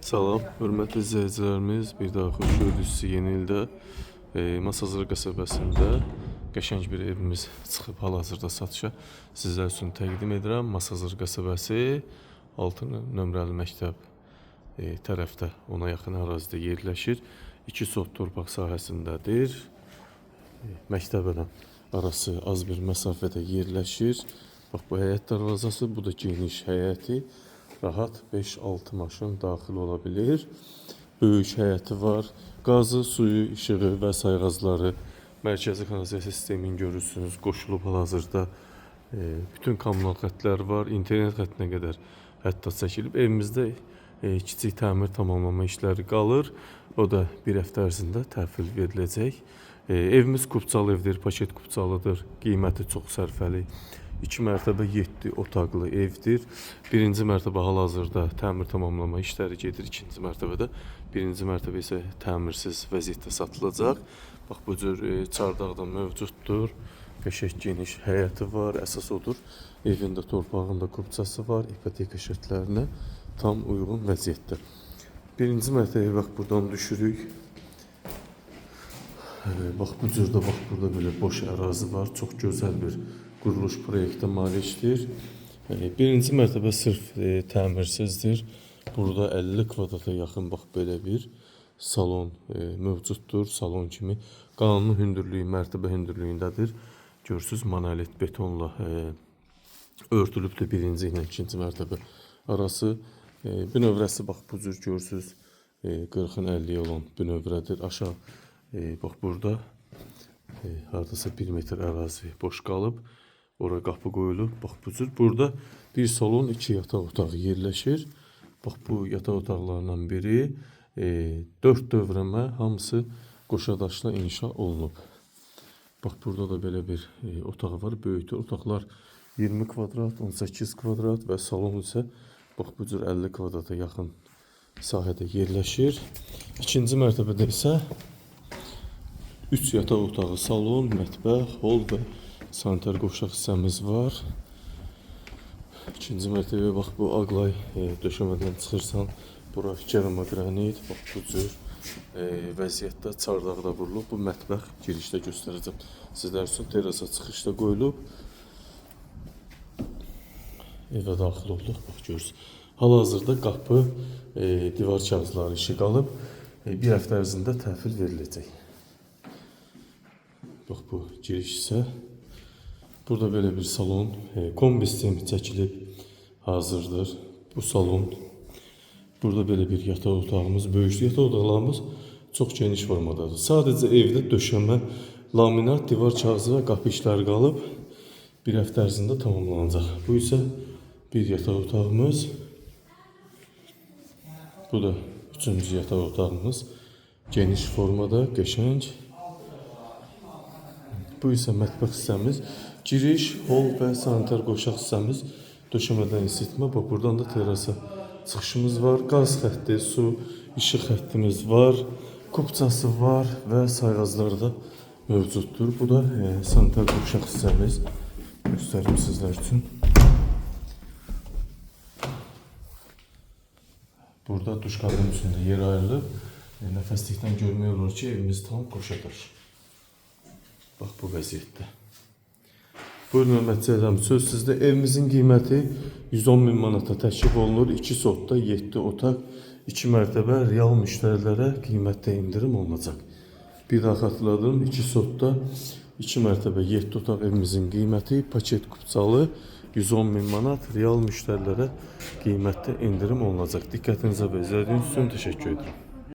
Salam, hörmətli izləyicilərimiz, bir daha xoş gördük sizi yeni ildə. Masazır qəsəbəsində qəşəng bir evimiz çıxıb hal-hazırda satışa sizlər üçün təqdim edirəm. Masazır qəsəbəsi 6 nömrəli məktəb tərəfdə ona yaxın ərazidə yerləşir. 2 sot torpaq sahəsindədir. Məktəblə arası az bir məsafədə yerləşir. Bax bu həyət darvazası, bu da geniş həyəti. Rahat 5-6 maşın daxil ola bilir. Böyük həyəti var. Qazı, suyu, işığı və sayğacları mərkəzi kanalizasiya sistemini görürsünüz. Qoşulub hal-hazırda bütün kommunal xəttlər var. İnternet xəttinə qədər hətta çəkilib. Evimizdə kiçik təmir tamamlama işləri qalır. O da bir həftə ərzində təhvil veriləcək. Evimiz kupçalı evdir, paket kupçalıdır. Qiyməti çox sərfəli. 2 mərtəbə 7 otaqlı evdir. Birinci mərtəbə hal-hazırda təmir tamamlama işləri gedir. İkinci mərtəbədə, birinci mərtəbə isə təmirsiz vəziyyətdə satılacaq. Bax bu cür çardaq da mövcuddur. Qəşəng geniş həyəti var. Əsas odur. Evin də torpağın da kupçası var. İpoteka şərtlərinə tam uyğun vəziyyətdə. Birinci mərtəbəyə bax buradan düşürük. Bax bu cür də bax burada belə boş ərazi var. Çox gözəl bir quruluş proyektə malikdir. Birinci mərtəbə sırf təmirsizdir. Burada 50 kvadrata yaxın bax belə bir salon mövcuddur. Salon kimi qanuni hündürlüyü mərtəbə hündürlüyündədir. Görürsüz monolit betonla örtülübdür birinci ilə ikinci mərtəbə arası. Bünövrəsi bax bu cür görürsüz. 40-ın 50-yə olan bünövrədir. Aşağı bax burada hardasa 1 metr ərazi boş qalıb. Ora qapı qoyulub. Bax bu cür. Burada bir salon, iki yataq otağı yerləşir. Bax bu yataq otaqlarından biri 4 dövrəmə hamısı qoşa daşla inşa olunub. Bax burada da belə bir otaq var. Böyükdür. Otaqlar 20 kvadrat, 18 kvadrat və salon isə bax bu cür 50 kvadrata yaxın sahədə yerləşir. İkinci mərtəbədə isə 3 yataq otağı, salon, mətbəx, hol və sanitar qovşaq hissəmiz var. İkinci mərtəbəyə bax bu ağlay döşəmədən çıxırsan, bura keramogranit, bax bu cür vəziyyətdə çardaq da vurulub. Bu mətbəx girişdə göstərəcəm sizlər üçün. Terasa çıxış da qoyulub. Evə daxil olduq, bax görürsünüz. Hal-hazırda qapı, divar kağızları işi qalıb. Bir həftə ərzində təhvil veriləcək. Bax bu giriş isə. Burada belə bir salon, kombi sistemi çəkilib hazırdır. Bu salon. Burada belə bir yataq otağımız, böyükdür. Yataq otaqlarımız çox geniş formadadır. Sadəcə evdə döşəmə, laminat, divar kağızı və qapı işləri qalıb. Bir həftə ərzində tamamlanacaq. Bu isə bir yataq otağımız. Bu da üçüncü yataq otağımız. Geniş formada, qəşəng. Bu isə mətbəx hissəmiz. Giriş, hol və sanitar qovşaq hissəmiz. Döşəmədən isitmə. Bax buradan da terasa çıxışımız var. Qaz xətti, su, işıq xəttimiz var. Kupçası var və sayğacları da mövcuddur. Bu da sanitar qovşaq hissəmiz. Göstərim sizlər üçün. Burada duş kabini üçün də yer ayrılıb. Nəfəslikdən görmək olur ki, evimiz tam qoşadaş. Bax bu vəziyyətdə. Buyurun hörmətli izləyicilərim, söz sizdə. Evimizin qiyməti 110 min manata təklif olunur. 2 sotda 7 otaq, 2 mərtəbə real müştərilərə qiymətdə endirim olunacaq. Bir daha xatırladım, 2 sotda 2 mərtəbə 7 otaq evimizin qiyməti paket kupçalı 110 min manat real müştərilərə qiymətdə endirim olunacaq. Diqqətinizə və izlədiyiniz üçün təşəkkür edirəm.